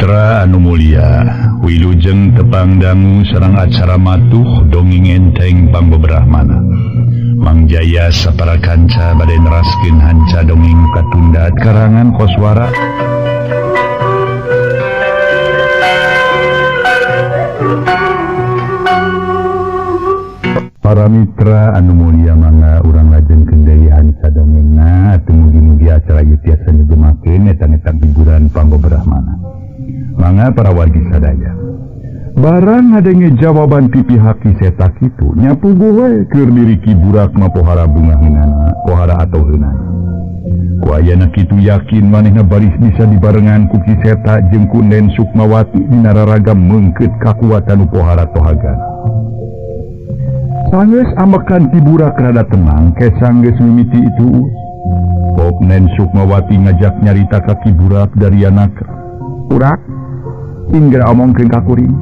Mitra anu mulia, wilujeng tepang dangu sareng acara matuh dongeng enteng pangbeberahmana. Mang Jaya sapara kanca bade neraskeun hanca dongeng katunda karangan Koswara. Para mitra anu mulia mangga urang lajengkeun deui hanca dongengna atuh mugi-mugi acara ieu tiasa nyugemakeun eta-eta hiburan pangbeberahmana. Mangga para wargi sadaya. Barang ngadenge jawaban ti pihak Ki Seta kitu nya puguh we keur diri Ki Burak mah pohara bungah heunana, pohara atau heunana. Ku ayana kitu yakin manehna baris bisa dibarengan ku Ki Seta jeung ku Nen Sukmawati dina raraga meungkeut kakuatan nu pohara tohagana. Sanggeus ambekan Ki Burak rada tenang, kesang geus mimiti itu. Pok Nen Sukmawati ngajak nyarita ka Ki Burak dari anak. Burak, inggra omongkeun ka kuring.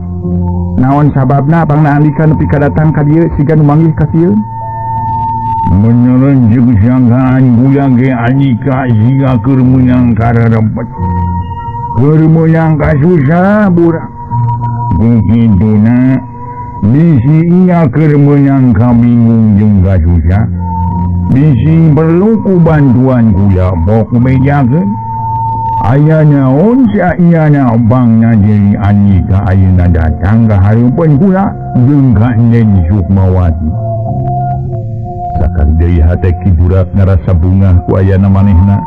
Naon sababna pangna andika nepi ka datang ka dieu siga nu manggih ka sieun? Menyerang jeung sangkaan kula ge andika siga keur meunang kararepet. Keur meunang kasusah Burak. Ku kituna bisi nya keur meunang kabingung jeung kasusah. Bisi perlu ku bantuan kula pok bejakeun. Aya naon saiyana bangna diri andika ayeuna datang ka hareupeun kula jeung ka Nen Sukmawati. Sakali deui hate Ki Burak ngarasa bungah ku ayana manehna.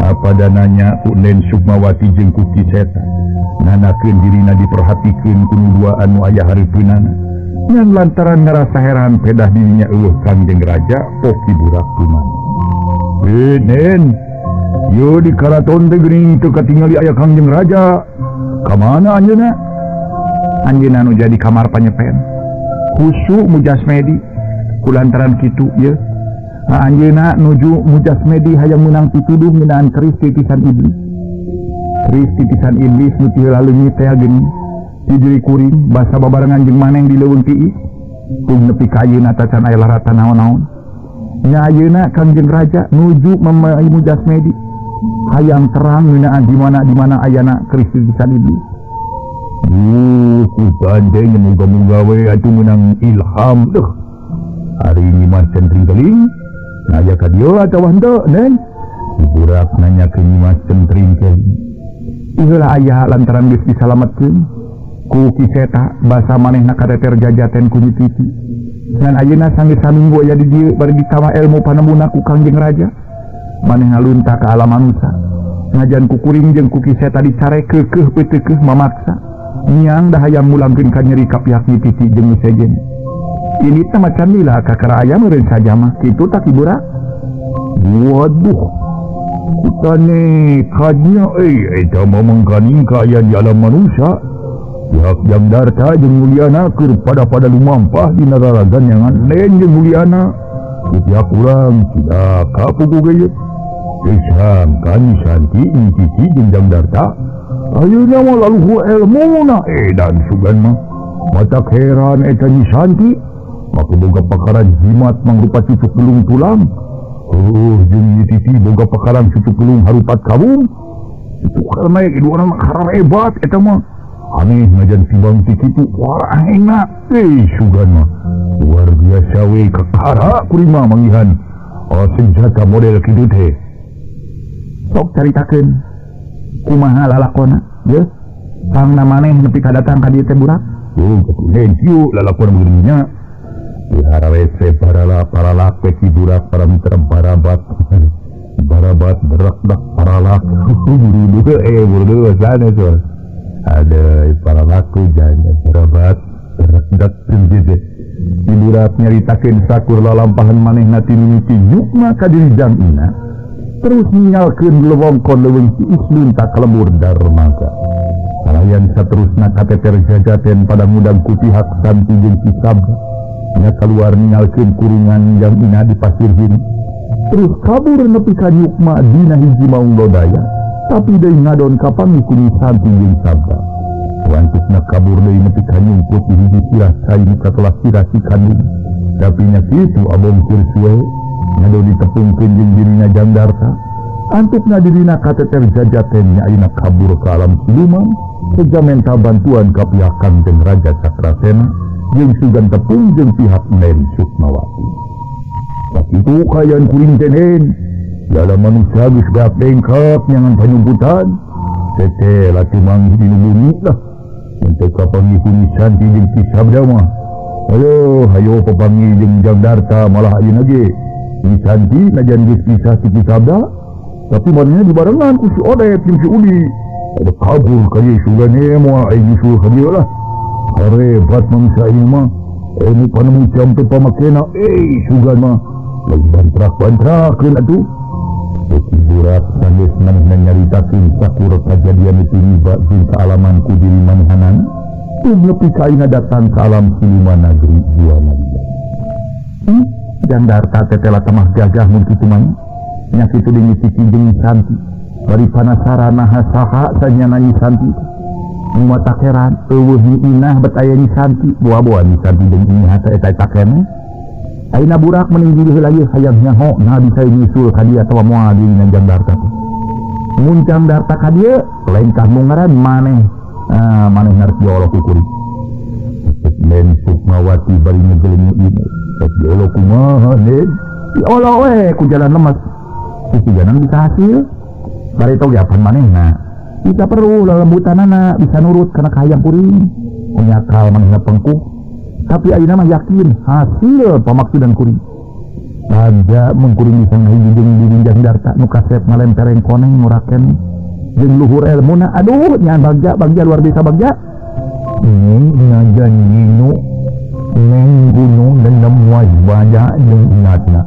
Apa dananya ku Nen Sukmawati jeung ku Ki Seta. Nanakeun dirina diperhatikeun ku nu dua anu aya hareupeunana. Ngan lantaran ngarasa heran pedah dirinya eueuh Kangjeng Raja pok Ki Burak kumaha. "Nen, yo di karaton teh geuning teu katingali aya Kangjeng Raja. Ka mana anjeunna?" Anjeunna nu jadi kamar panyepen. Khusu mujasmedi kulantaran kitu ieu. Anjeunna nuju mujasmedi hayang meunang pituduh ngeunaan keris titisan iblis. Keris titisan iblis nu ti heula leungit teh geuning. Ti diri kuring basa babarengan jeung maneng di leuweung tiis. Tung nepi ka ayeuna tacan aya laratan naon-naon. Nya ayeuna Kangjeng Raja nuju memai mujasmedi hayang terang ngeunaan di mana di mana ayana keris titisan iblis. Ku gandeng muga-muga we atuh meunang ilham deuh. Hari ini mah centring keling, naya ka dieu atawa henteu, Nen? Ki Burak nanya ke Nyimas centring keling. Iheula aya lantaran geus disalametkeun ku Ki Seta basa manehna kateter jajaten ku Nyi Titi. Ngan ayeuna sanggeus saminggu aya di dieu bari ditambah ilmu panemuna ku Kangjeng Raja. Manehna lunta ka alam manusa. Ngajan ku kuring jeung ku Ki Seta dicare keukeuh peuteukeuh mamaksa. Miang dah hayang mulangkeun ka nyeri ka pihak Nyi Titi jeung nu sejen. Ini teh macan lila kakara aya meureun saja mah kitu tak Ki Burak. Waduh. Kutane kadinya eta mah mangkaning ka aya di alam manusia. Pihak Jang Darta jeung Mulyana keur pada-pada lumampah dina raragan nyangan Nen jeung Mulyana. Ku pihak urang cilaka puguh ge ieu. Kan Santi Nyi Titi jeung Jang Darta ayeuna mah laluhu elmuna dan sugan mah matak heran eta Nyi Santi maka boga pakaran jimat mangrupa cucuk gelung tulang. Jeung Nyi Titi boga pakaran cucuk gelung harupat kawung. Itu karena ieu urang mah hebat eta mah. Aneh ngajan timbang ti kitu wah enak. Sugan mah luar biasa we kakara kuring mah manggihan senjata model kitu teh. Sok caritakeun kumaha lalakona yeuh pangna maneh nepi ka datang ka dieu teh Burak. Oh, kieu lalakon begininya. Diharese paralak Ki Burak para mitra barabat barabat berakdak paralak buru buru sana tuh ada paralaku jangan barabat berakdak gitu. Ki Burak nyaritakeun sakur lalampahan manehna ti mimiti nyukma ka diri Jang Ina. Terus ningalkeun lewongkon leuweung tiis lunta ka lembur Darmaga. Kalayan saterusna kateter jajaten pada mudang ku pihak Santi jeung Ki Sabda. Nya kaluar ningalkeun kurungan Jang Ina di pasir hini. Terus kabur nepi ka nyukma dina hiji maung lodaya, tapi deui ngadon kapanggih ku Nyi Santi jeung Sabda. Wantukna kabur deui nepi ka nyumput di hiji sirah cai nu katelah sirah si kandung. Tapi nya kitu abong keur suwe ngado ditepungkeun jeung dirina Jang Darta. Antukna dirina kateter jajaten nya ayeuna kabur ka alam siluman. Seja menta bantuan ka pihak Kangjeng Raja Cakrasena jeung sugan tepung jeung pihak Nen Sukmawati. Sakitu kaayaan kuring teh Nen. Dalam manusia geus gap dengkap nyangan panyumputan. Tete laki manggih di bumi lah. Untuk kapanggih ku Nyi Santi jeung Ki Sabda mah. Ayo, hayo papanggih jeung Jang Darta malah ayeuna ge. Nyi Santi najan geus pisah ti Ki Sabda, tapi manehna dibarengan ku si Odep jeung si Udi. Ada kabur ka ieu sugane moal aya nyusul ka dieu lah. Hebat manusia ieu mah. Ini panemu jam teu pamakena, sugan mah lagi bantrak-bantrakeun atuh. Beki burak sanggeus manehna nyaritakeun sakur kajadian itu niba jeung kaalaman ku diri manehanana. Tum nepi ka ayeuna datang ka alam siluman negeri Buana. Jang Darta tetela tamah gagah mun kitu mah. Nya kitu deui Nyi Titi jeung Nyi Santi. Bari panasaran naha saha sanyana Nyi Santi. Nu matakeran eueuh Nyi Inah bet aya Nyi Santi. Boa-boa Nyi Santi jeung Nyi Hata eta eta keneh. Ayeuna burak mending diri heula ieu hayang nyaho nah bisa nyusul ka dieu atawa moal di Jang Darta. Mun Jang Darta ka dieu lengkah nu ngaran maneh. Ah, maneh ngarti Allah ku kuring. Nen Sukmawati bari ngegelenyu ieu. Rek diolo kumaha Nen? Diolo we ku jalan lemes. Susuganan bisa hasil. Bari tong japan manehna. Bisa perlu lelembutanana bisa nurut kana kahayang kuring. Nyakal manehna pengkuk. Tapi ayeuna mah yakin hasil pamaksudan kuring. Raja mun kuring bisa ngahiji jeung diri Jang Darta nu kasep ngalempereng koneng nguraken jeung luhur elmuna aduh nyan bagja bagja luar biasa bagja. Ini najan ninu neng gunung dendam waspada jeung ingatna.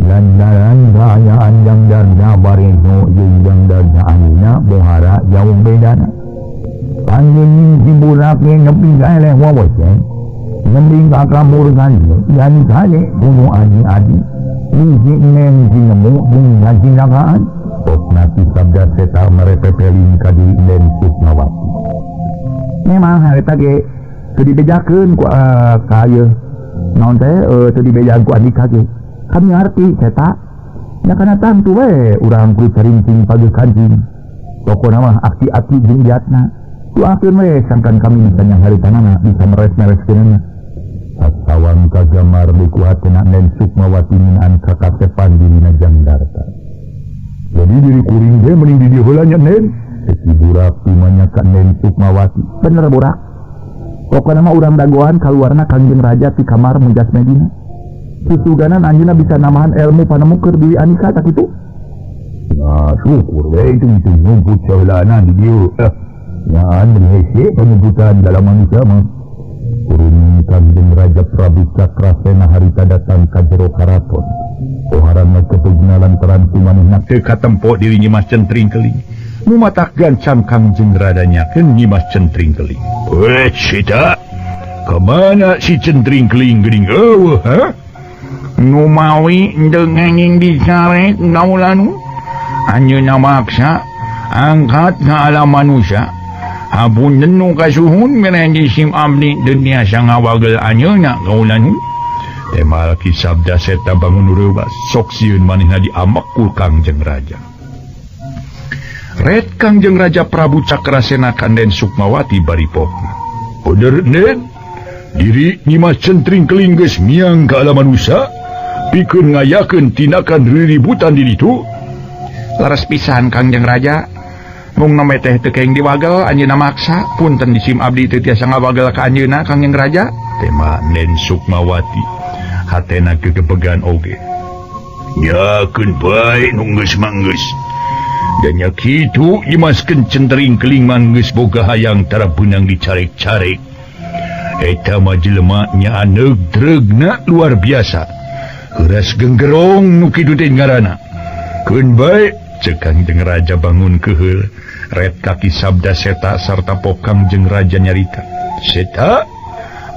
Lantaran kaayaan Jang Darta bareto jeung Jang Darta ayeuna bohara jauh bedana. Panggil si burak ge nepi ka eleh wawaseng. Nembi ka kamurkan yan kali kudu adi-adi. Isi neng si nemu jeung ngacinakaan. Pokna Ki Sabda Seta merepepeling ka diri Nen Sukmawati. Memang harita ge teu dibejakeun ku ka ieu. Naon teh teu dibejakeun ku Andika ge. Kami ngarti Seta. Nya kana tangtu we urang kudu caringking pageuh kancing. Pokona mah aki-aki jeung jatna. Doakeun we sangkan kami bisa nyangaritanana bisa meres-mereskeunana. Sawang kagamar dikuatna Nen Sukmawati minaan kakasepan dirina Jang Darta. Jadi diri kuring ge mending di dieu heula nya Nen. Cek burak tumanya ka Nen Sukmawati. Bener burak. Pokona mah urang dagoan kaluarna Kangjeng Raja ti kamar Mujas Medina. Susuganan anjeunna bisa namahan ilmu panemu keur Dewi Anika tak kitu. Nah, syukur we itu itu nyumput saheulana di dieu. Nyaan hese penyumputan dalam manusia mah. Kurung Kangjeng Raja Prabu Cakrasena harita datang ka jero karaton. Poharana kepegna lantaran ku manehna teu katempo diri Nyi Mas Centring Keling. Nu matak gancang Kangjeng Raja nyakeun Nyi Mas Centring Keling. Weh, sita. Kamana si Centring Keling geuning eueuh, ha? Nu mawi dengenging dicarek gaulanu. Anjeunna maksa angkat ka alam manusia. Apunten nu kasuhun mere jisim abdi teu tiasa ngawagel anjeunna gaulanu. Temal Ki Sabda Seta bangun reuwas sok sieun manehna diamek ku Kangjeng Raja. Red Kangjeng Raja Prabu Cakrasena Kanden Sukmawati bari pokna. Bener Nen, diri Nyi Mas Centring Keling geus miang ka alam manusia, pikeun ngayakeun tindakan riributan di ditu. Leres pisan Kangjeng Raja. Mung nome teh teu kenging diwagel anjeunna maksa, punten disim abdi teu tiasa ngawagel ka anjeunna Kangjeng Raja. Tema Nen Sukmawati hatena gegebegan oge. Nyakeun bae nu geus mah geus. Dan nya kitu Nyi Mas Centring Keling mah geus boga hayang tara beunang dicarek-carek. Eta mah jelema nya aneug dreugna luar biasa. Heuras genggerong nu kitu teh ngaranna. Keun bae cek Kangjeng Raja bangun keheul. Red kaki Sabda Seta sarta pok Kangjeng Raja nyarita. Seta,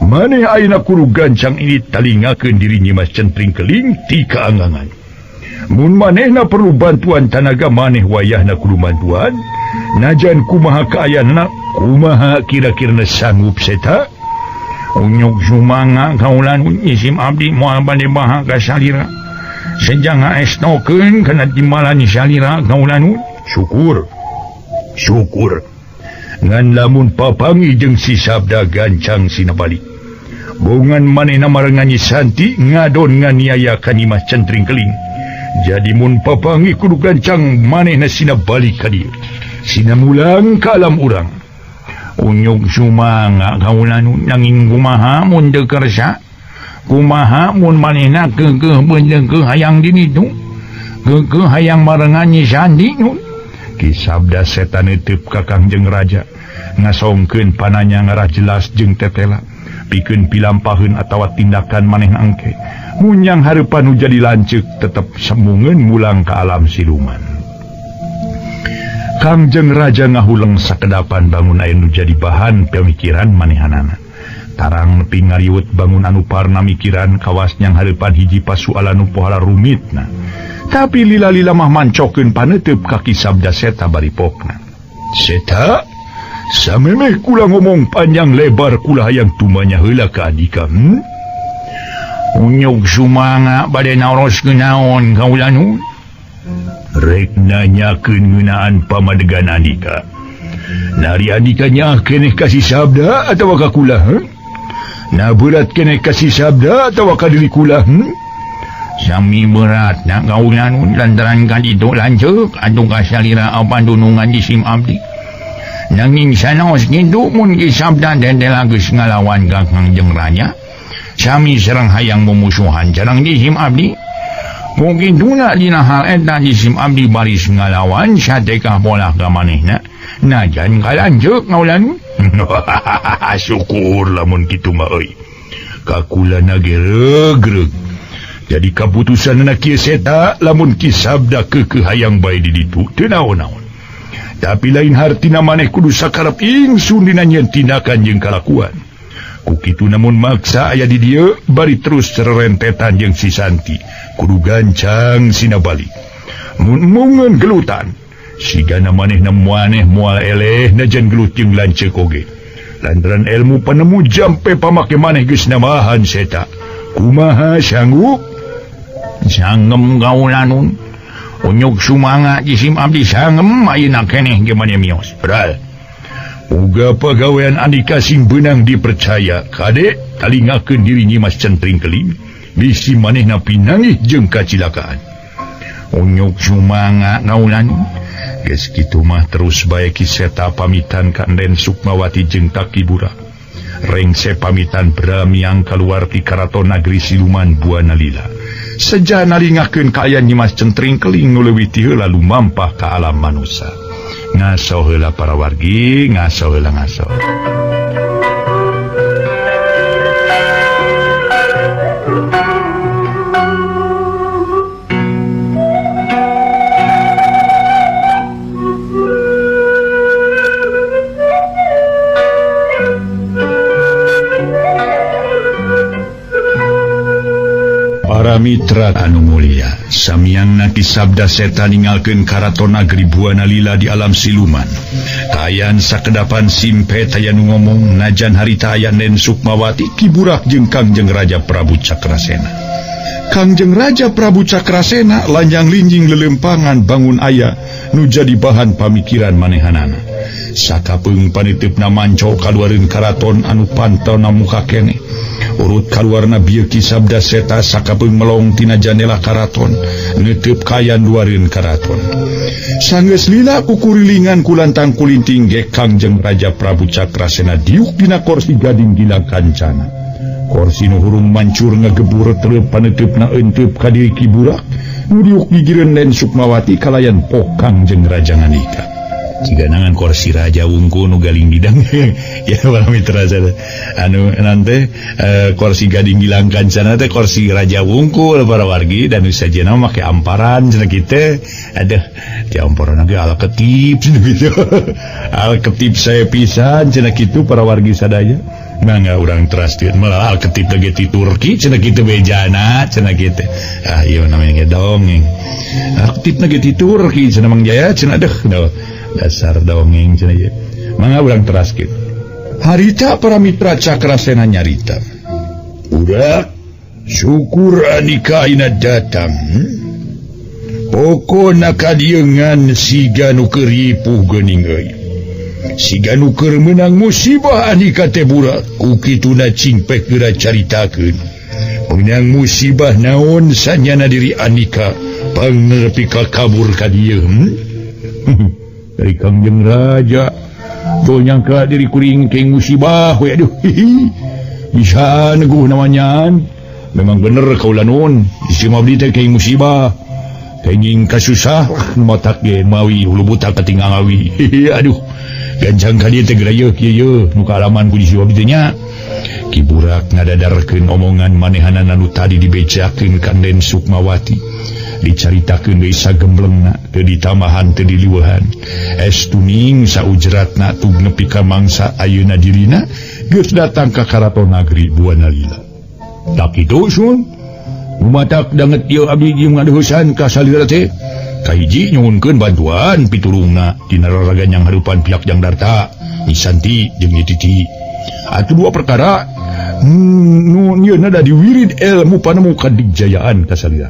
maneh ayeuna kudu gancang ini talingakeun diri Nyi Mas Centring Keling ti kaangangan. Mun manehna perlu bantuan tanaga maneh wayahna kudu bantuan. Najan kumaha kaayaanna, kumaha kira-kirana sanggup Seta? Unyuk sumanga kaulan isim abdi moal bade baha ka salira. Sejang ngaestokeun kana timbalan salira kaulan. Syukur. Syukur. Ngan lamun papangi jeung si Sabda gancang sina balik. Bongan manehna marengan Nyi Santi ngadon nganiaya ka Nyimas Centring Keling. Jadi mun papangi kudu gancang manehna sina balik ka dieu. Sina mulang ka alam urang. Unyuk sumanga kaula nanging kumaha mun teu kersa? Kumaha mun manehna keukeuh beundeukeuh hayang di ditu? Keukeuh hayang marengan Nyi Santi nu? Ki Sabda setan neuteub ka Kangjeng Raja ngasongkeun pananya ngarah jelas jeung tetela pikeun pilampaheun atawa tindakan manehna engke. Munyang hareupan nu jadi lanceuk tetep semungeun mulang ka alam siluman. Kangjeng Raja ngahuleng sakedapan bangun aya nu jadi bahan pemikiran manehanana. Tarang nepi ngariwet bangun anu parna mikiran kawas nyang hareupan hiji pasualan nu pohala rumitna. Tapi lila-lila mah mancokeun paneuteub ka Ki Sabda Seta bari pokna. Seta, samemeh kula ngomong panjang lebar kula hayang tumanya heula ka andika. Unyuk sumanga bade naroskeun naon kaula nu? Rek nanyakeun ngeunaan pamadegan andika. Nari andika nyaah keneh ka si Sabda atawa ka kula? Na berat keneh ka si Sabda atawa ka diri kula? Sami berat nak kaula nu lantaran ka ditu lanceuk atuh kasalira pandunungan di sim abdi. Nanging sanaos kitu mun Ki Sabda tetela geus ngalawan ka Kangjeng Raja, sami sareng hayang mumusuhan sareng di sim abdi. Mungkin tuna dina hal eta jisim abdi baris ngalawan satekah polah ka manehna najan kalanceuk ngaulan. Syukur lamun kitu mah euy. Kakulana ge regreg. Jadi kaputusanna kieu Seta lamun Ki Sabda keukeuh hayang bae di ditu teu naon-naon. Tapi lain hartina maneh kudu sakarep ingsun dina nyieun tindakan jeung kalakuan. Ku kitu namun maksa aya di dieu bari terus rerentetan jeung si Santi. Kudu gancang sina balik. Mun mungeun gelutan, sigana manehna maneh moal eleh najan gelut jeung lanceuk oge. Lantaran ilmu penemu jampe pamake maneh geus namahan Seta. Kumaha sanggup? Sangem kaula nun. Unyuk sumanga jisim abdi sangem ayeuna keneh ge maneh mios. Beral. Uga pagawean andika sing beunang dipercaya. Kade talingakeun diri Nyimas Centring Keling. Bisi manehna pinanggih jeung kacilakaan. Unyuk sumanga kaulan. Geus kitu mah terus bae Ki Seta pamitan ka Enden Sukmawati jeung Taki Burak. Rengse pamitan bramiang kaluar ti karaton nagri siluman Buana Lila. Seja naringakeun kaayaan Nyimas Centring Keling nu leuwih ti heula lumampah ka alam manusa. Ngaso heula para wargi, ngaso heula ngaso. Para mitra anu mulia, samiangna Ki Sabda Seta ninggalkeun karaton nagri Buana Lila di alam siluman. Kaayaan sakedapan simpet aya nu ngomong najan harita aya Nen Sukmawati Ki Burak jeung Kangjeng Raja Prabu Cakrasena. Kangjeng Raja Prabu Cakrasena lanjang linjing lelempangan bangun aya nu jadi bahan pamikiran manehanana. Sakapeung paniteupna manco kaluareun karaton anu pantona muka keneh. Urut kaluarna bieu Ki Sabda Seta sakapeung melong tina janela karaton neuteub kayan luareun karaton. Sanggeus lila kukurilingan kulantang kulinting ge Kangjeng Raja Prabu Cakrasena diuk dina korsi gading gila kancana. Korsi nu hurung mancur ngagebur tereup paneuteup eunteub ka diri Ki Burak nu diuk gigireun Nen Sukmawati kalayan pok Kangjeng Raja nganika. Jiga nangan kursi raja wungku nu galing bidang ya para mitra anu nanti kursi gading gilang kancana teh kursi raja wungku para wargi dan sajena make amparan cenah kitu aduh di amparan ge ala ketip cenah kitu al ketip saya pisan cenah kitu para wargi sadaya mangga urang trastieun malah al ketip ge ti Turki cenah kitu bejana cenah kitu ah ieu namanya ge dongeng al ketip ge ti Turki cenah Mang Jaya cenah aduh dasar dongeng cenah ieu mangga urang teraskeun harita para mitra Cakrasena nyarita budak syukur andika ayeuna datang pokona kadieu ngan siga nu keur ripuh geuning euy Siga nu keur meunang musibah Andika teh burak ku kituna cingpek geura caritakeun. Meunang musibah naon sanyana diri Andika pangnepi ka kabur ka dieu. Dari Kangjeng Raja teu nyangka diri kuring keng musibah we aduh. Bisa neguh namanya. Memang bener kaula nun isi mabdi teh keng musibah. Kenging kasusah matak ge mawi hulu buta katinggal awi. Aduh. Gancang ka dieu teh geura yeuh kieu yeuh nu kaalaman ku isi abdi teh nya. Ki Burak ngadadarkeun omongan manehanana nu tadi dibejakeun ka Den Sukmawati. Dicaritakeun deui sagemblengna teu ditambahan teu diliweuhan. Estuning saujratna tug nepi ka mangsa ayeuna dirina geus datang ka karaton nagri Buana Lila. Tak kitu sun. Umatak danget ieu abdi jeung ngaduhusan ka salira teh. Kahiji nyuhunkeun bantuan pitulungna dina raraga nyang hareupan pihak Jang Darta, Nyi Santi jeung Nyi Titi. Atuh dua perkara nu yeuna da diwirid ilmu panemu kadigjayaan ka salira.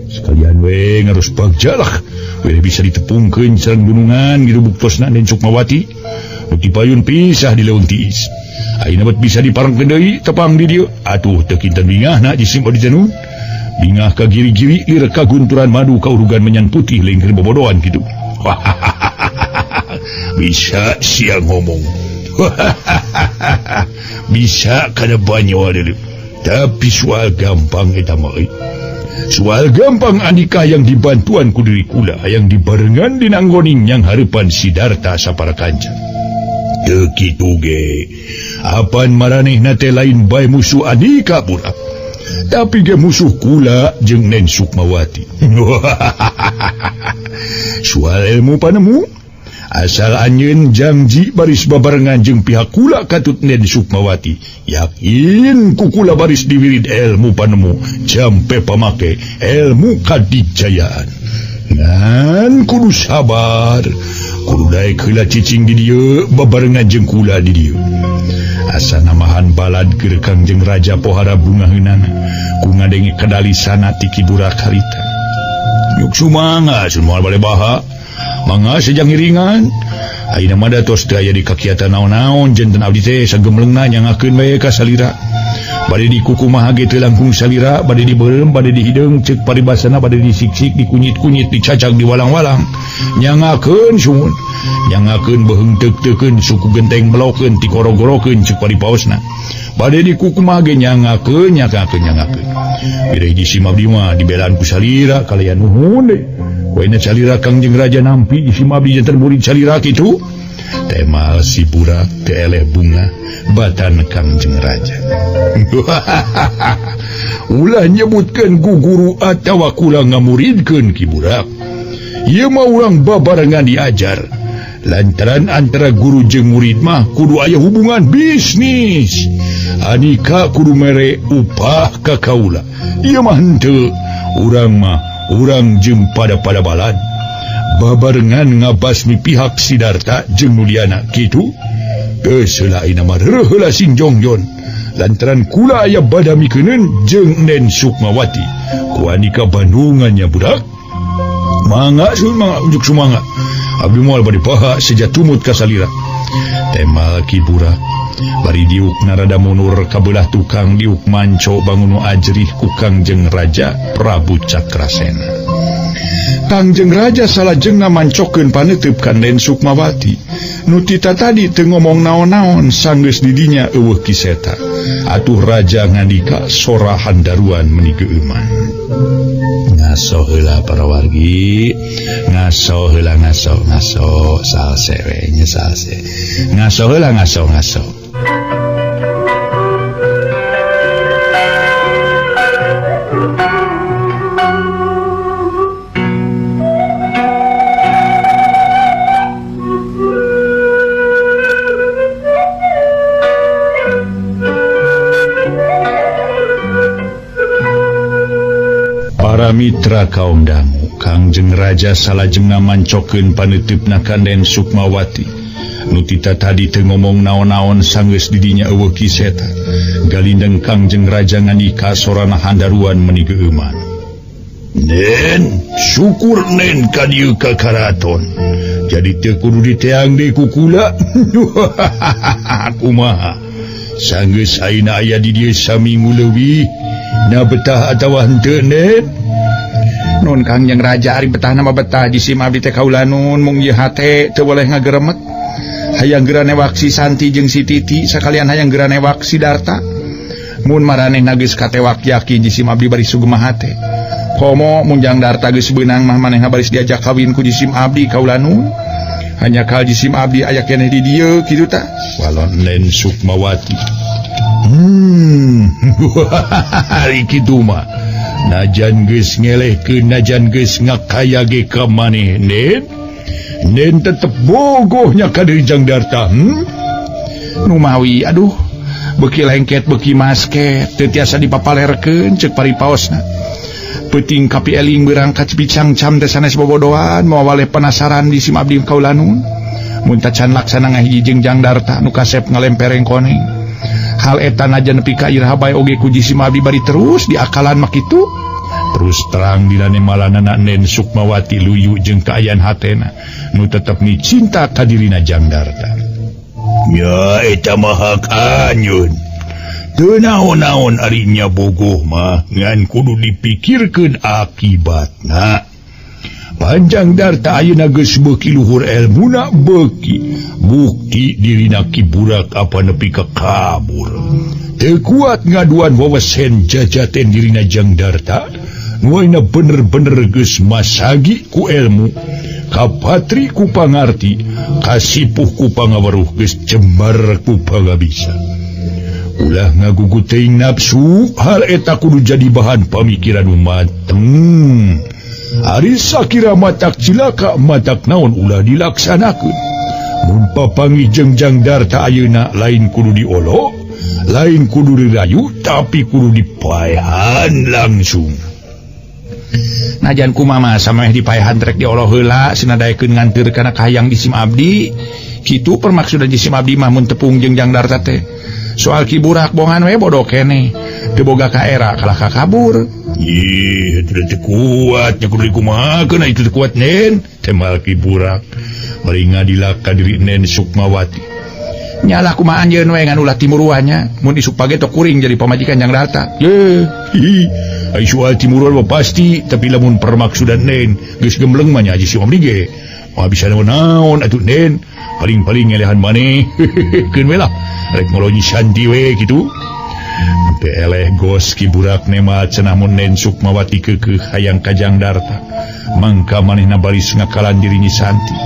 Sekalian we ngarus bagja lah we bisa ditepungkeun sareng gunungan gitu buktosna Den Sukmawati. Nu tipayun pisah di leun tiis. Ayeuna bet bisa diparengkeun deui tepang di dieu. Atuh teu kinten bingahna jisim abdi teh nun. Bingah ka giri-giri lir ka gunturan madu ka urugan menyan putih lengker bobodohan gitu. Bisa sia ngomong. Bisa kana banyo deui. Tapi soal gampang eta mah euy. Soal gampang Andika yang dibantuan ku diri kula yang dibarengan dinanggoning yang hareupan Sidarta sapara kanca. Teu kitu ge. Apan maranehna teh lain bae musuh Andika burak. Tapi ge musuh kula jeung Nen Sukmawati. Soal ilmu panemu asal anjeun janji baris babarengan jeung pihak kula katut Nen Sukmawati. Yakin ku kula baris diwirid ilmu panemu jampe pamake ilmu kadijayaan. Ngan kudu sabar, kudu daek heula cicing di dieu babarengan jeung kula di dieu. Asa namahan balad keur Kangjeng Raja pohara bungaheunana ku ngadenge kadalisana ti Ki Burak harita. Yuk sumangga sun moal bale baha. Mangga sejang iringan. Ayeuna mah da tos teu aya di kakiatan naon-naon janten abdi teh sagemlengna nyangakeun bae ka salira. Bade dikukumaha ge teu langkung salira, bade dibeureum, bade dihideung ceuk paribasana bade disiksik, dikunyit-kunyit, dicacag, diwalang-walang. Nyangakeun sumun. Nyangakeun beuheung teuk-teukeun suku genteng melokeun tikoro-gorokeun ceuk paripaosna. Bade dikukumaha ge nyangakeun, nyangakeun, nyangakeun. Bire hiji sim abdi mah dibelaan ku salira kalayan nuhun deui. Waena salira Kangjeng Raja nampi sim abdi janten murid salira kitu. Temal si Burak teu eleh bunga batan Kangjeng Raja. Ulah nyebutkeun ku guru atawa kula ngamuridkeun Ki Burak. Ieu mah urang babarengan diajar. Lantaran antara guru jeung murid mah kudu aya hubungan bisnis. Andika kudu mere upah ka kaula. Ieu mah henteu. Urang mah urang jeung pada-pada balad. Babarengan ngabasmi pihak Sidarta jeung Nuliana kitu. Geus heula ayeuna mah reuh heula sing jongjon. Lantaran kula aya badamikeuneun jeung Nen Sukmawati. Ku Andika bandungannya budak. Mangga sun mangga unjuk sumangga. Abdi moal bade paha seja tumut ka salira. Temal Ki Burak bari diuk narada munur ka beulah tukang diuk manco bangun nu ajrih ku Kangjeng Raja Prabu Cakrasena. Kangjeng Raja salajengna mancokeun paneuteub ka Den Sukmawati. Nu tita tadi teu ngomong naon-naon sanggeus di dinya eueuh kiseta. Atuh raja ngandika sora handaruan meuni geueuman. Ngaso heula para wargi, ngaso heula ngaso ngaso salse we nya salse. Ngaso heula ngaso ngaso. Para mitra kaum dangu, Kangjeng Raja salajengna mancokeun paneuteup ka Den Sukmawati. Nu tita tadi teu ngomong naon-naon sanggeus di dinya eueuh kiseta. Galindeng Kangjeng Raja ngandika sorana handaruan meuni geueuman. Nen, syukur nen ka dieu ka karaton. Jadi teu kudu diteang deui ku kula. Kumaha? Sanggeus ayeuna aya di dieu saminggu leuwih, na betah atawa henteu Nen? Nun Kangjeng Raja ari betah nama betah jisim abdi teh kaula nun mung ieu hate teu boleh ngageremet. Hayang geura newak si Santi jeung si Titi sakalian hayang geura newak si Darta. Mun maranehna geus katewak yakin jisim abdi bari sugema hate. Komo mun Jang Darta geus beunang mah manehna baris diajak kawin ku jisim abdi kaula nun. Hanya kal jisim abdi aya keneh di dieu kitu tah. Walon Nen Sukmawati. Ari kitu mah. Najan geus ngelehkeun najan geus ngakaya ge ka maneh Nen. Nen tetep bogohnya ka diri Jang Darta. Numawi aduh beuki lengket beuki masket teu tiasa dipapalerkeun ceuk paripaosna. Peuting kapi eling berangkat bicangcam teh sanes bobodohan moal waleh penasaran di sim abdi kaula nun. Mun tacan laksana ngahiji jeung Jang Darta nu kasep ngalempereng koneng. Hal eta najan nepi ka iraha bae oge ku jisim abdi bari terus diakalan mah kitu. Terus terang dilane malanana Nen Sukmawati luyu jeung kaayaan hatena nu tetep micinta ka dirina Jang Darta. Ya eta mah hak anjeun. Teu naon-naon ari nya bogoh mah ngan kudu dipikirkeun akibatna. Panjang Darta ayeuna geus beuki luhur elmuna beuki bukti dirina Ki Burak apa nepi ka kabur. Teu kuat ngaduan wewesen jajaten dirina Jang Darta nu ayeuna bener-bener geus masagi ku elmu, kapatri ku pangarti, kasipuh ku pangaweruh geus jembar ku pangabisa. Ulah ngagugu teuing nafsu, hal eta kudu jadi bahan pamikiran nu mateng. Ari sakira matak cilaka matak naon ulah dilaksanakeun. Mun papanggih jeung Jang Darta ayeuna lain kudu diolo, lain kudu dirayu, tapi kudu dipaehan langsung. Najan kumaha sameh dipaehan rek diolo heula sinadaekeun nganteur kana kahayang jisim abdi. Kitu permaksudan jisim abdi mah mun tepung jeung Jang Darta teh. Soal Ki Burak bongan we bodoh keneh. Teu boga ka era kalah ka kabur. Ih, teu kuat nya kudu dikumahakeun itu teu kuat Nen. Temal Ki Burak bari ngadilak ka diri Nen Sukmawati. Nyalah kumaha anjeun we ngan ulah timuruannya. Mun isuk page tok kuring jadi pamajikan Jang Darta. Ye, hi. Ai soal timuruan mah pasti, tapi lamun permaksudan Nen geus gembleng mah nya haji si Omri ge. Moal bisa naon-naon atuh Nen. Paling-paling ngelehan maneh. Keun we lah. Rek ngolonyi Santi we kitu. Teu eleh gos Ki Burak nema cenah mun Nen Sukmawati keukeuh hayang ka Jang Darta. Mangka manehna baris ngakalan diri Nyi Santi.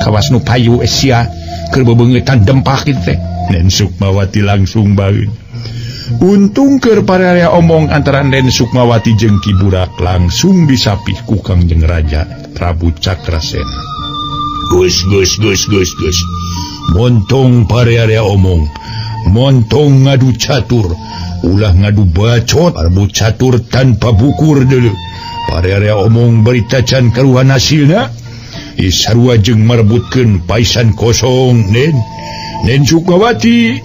Kawas nu payu sia keur bebeungeutan dempak kitu teh. Nen Sukmawati langsung baeun. Untung keur pararea omong antara Nen Sukmawati jeung Ki Burak langsung disapih ku Kangjeng Raja Prabu Cakrasena. Gus gus gus gus gus. Montong parearea omong, montong ngadu catur, ulah ngadu bacot, arbu catur tanpa bukur deuleu. Parearea omong bari tacan karuhan hasilna, sarua jeung marebutkeun paisan kosong Nen. Nen Sukmawati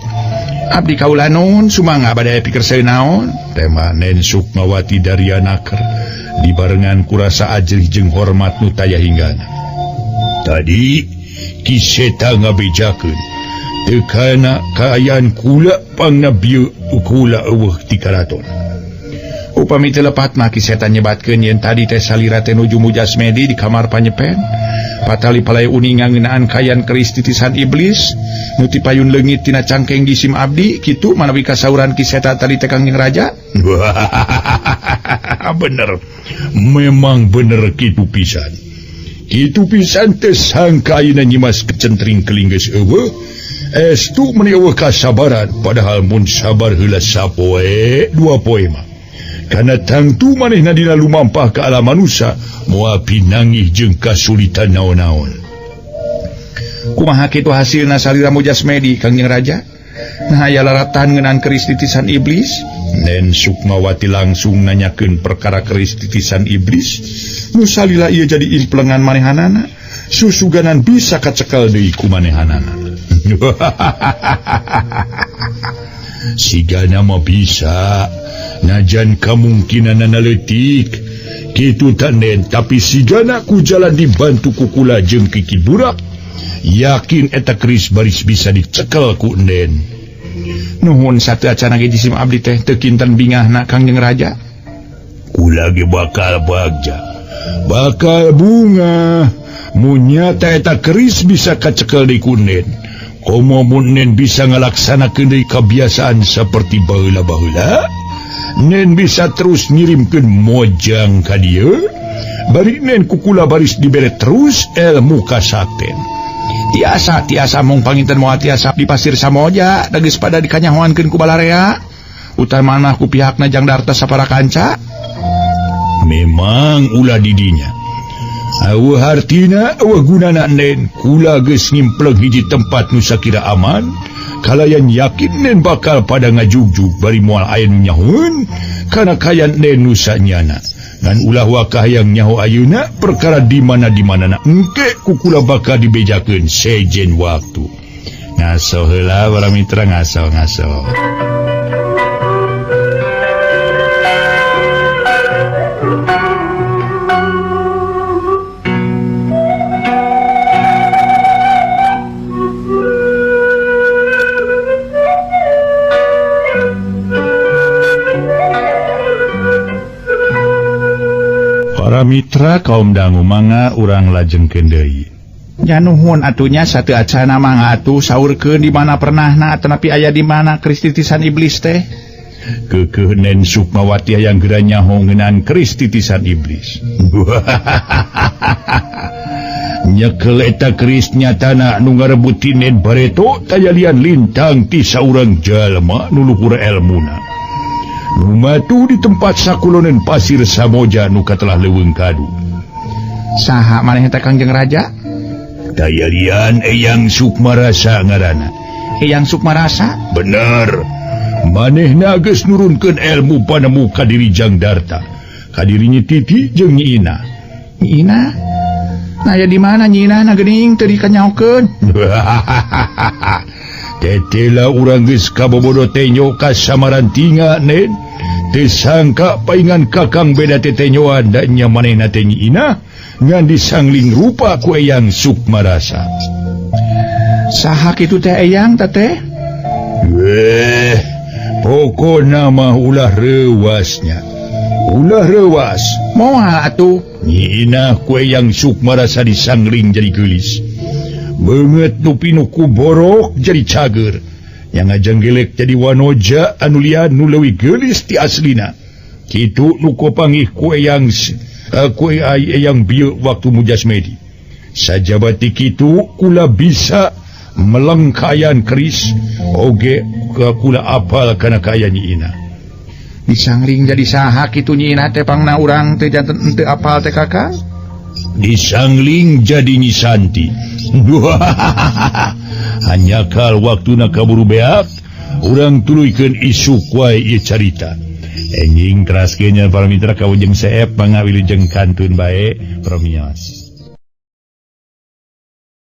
abdi kaula nun sumangga bade pikir seun naon. Tema Nen Sukmawati darianaker dibarengan kurasa ajrih jeung hormat nu taya hinggana. Tadi Ki Seta ngabejakeun teu kana kaayaan kula pangna bieu kula eueuh ti karaton. Upami teu lepat mah Ki Seta nyebatkeun yen tadi teh salira teh nuju mujasmedi di kamar panyepen. Patali palai uninga ngeunaan kayan keris titisan iblis nu ti payun leungit tina cangkeng jisim abdi kitu manawi kasauran Ki Seta tadi teh Kangjeng Raja. Bener, memang bener kitu pisan. Itu pisan teh sangka ayeuna Nyimas kecentring keling geus eueuh. Estu meuni eueuh kasabaran padahal mun sabar heula sapoe dua poe mah. Kana tangtu manehna dina lumampah ka alam manusia moal pinangih jeung kasulitan naon-naon. Kumaha kitu hasilna salira mujasmedi Kangjeng Raja? Nah aya laratan ngeunaan keris titisan iblis. Nen Sukmawati langsung nanyakeun perkara keris titisan iblis. Nu salila ieu jadi implengan manehanana, susuganan bisa kacekel deui ku manehanana. Sigana mah bisa, najan kamungkinanana leutik. Kitu tanen tapi sigana ku jalan dibantu ku kula jeung Kiki Burak. Yakin eta keris baris bisa dicekel ku Nen. Nuhun satu acana ge jisim abdi teh teu kinten bingahna Kangjeng Raja. Kula ge bakal bagja. Bakal bunga. Munyata eta keris bisa kacekel di ku Nen. Komo mun Nen bisa ngalaksanakeun deui kabiasaan saperti baheula-baheula, Nen bisa terus ngirimkeun mojang ka dieu, bari Nen kukula baris dibere terus ilmu kasakten. Tiasa mung panginten moal tiasa di Pasir Samoja, da geus pada dikanyahoankeun ku balarea. Utamana ku pihakna Jang Darta sapara kanca. Memang ulah didinya. Aweuh hartina aweuh gunana Nen, kula geus ngimpleg hiji tempat nu sakira aman. Kalayan yakin Nen bakal pada ngajugjug bari moal aya nu nyahoeun kana kayan Nen nu sanyana. Ngan ulah wakah yang nyaho ayeuna perkara di mana-dimanana engke ku kula bakal dibejakeun sejen waktu. Ngaso heula para mitra, ngaso-ngaso. Para mitra kaum dangu mangga urang lajengkeun deui. Nya nuhun atunya satu acana mangga atuh saurkeun di mana pernahna atanapi aya di mana keris titisan iblis teh. Keukeuh Nen Sukmawati hayang geura nyaho ngeunaan keris titisan iblis. Nyekel eta keris nyatana nu ngarebutin Nen Bareto tayalian lintang ti saurang jalma nu luhur elmuna. Numatu di tempat sakulonen Pasir Samoja nu katelah leuweung kadu. Saha maneh teh Kangjeng Raja? Tayalian Eyang Sukmarasa ngaranna. Eyang Sukmarasa? Bener. Manehna geus nurunkeun ilmu panemu ka diri Jang Darta. Ka diri Nyi Titi jeung Nyi Ina. Nyi Ina? Nah ya di mana Nyi Ina na geuning teu dikanyahokeun? Tetela urang geus kabobodo tenyo ka samarantinga Nen. Teu sangka paingan kakang beda tetenyoan da nya manehna teh Nyi Ina ngan disangling rupa ku Eyang Sukmarasa. Saha kitu teh Eyang teteh? Weh, pokona mah ulah reuasnya. Ulah reuas. Moal atuh. Nyi Ina ku Eyang Sukmarasa disangling jadi geulis. Beungeut nu pinuh ku borok jadi cager. Yang ngajenggelek jadi wanoja anu lian nu leuwih geulis ti aslina. Kitu nu kopangih ku Eyang ku Eyang bieu waktu mujasmedi. Sajabati kitu kula bisa melengkayan keris oge kula apal kana kaya Nyi Ina. Disangling jadi saha kitu Nyi Ina teh pangna urang teh janten henteu apal teh Kakang? Disangling jadi Nyi Santi. Hanyakal waktuna kaburu beak, urang tuluykeun isuk wae ieu carita. Enjing teraskeun nya para mitra kawujeng seep mangga wilujeng kantun bae promios.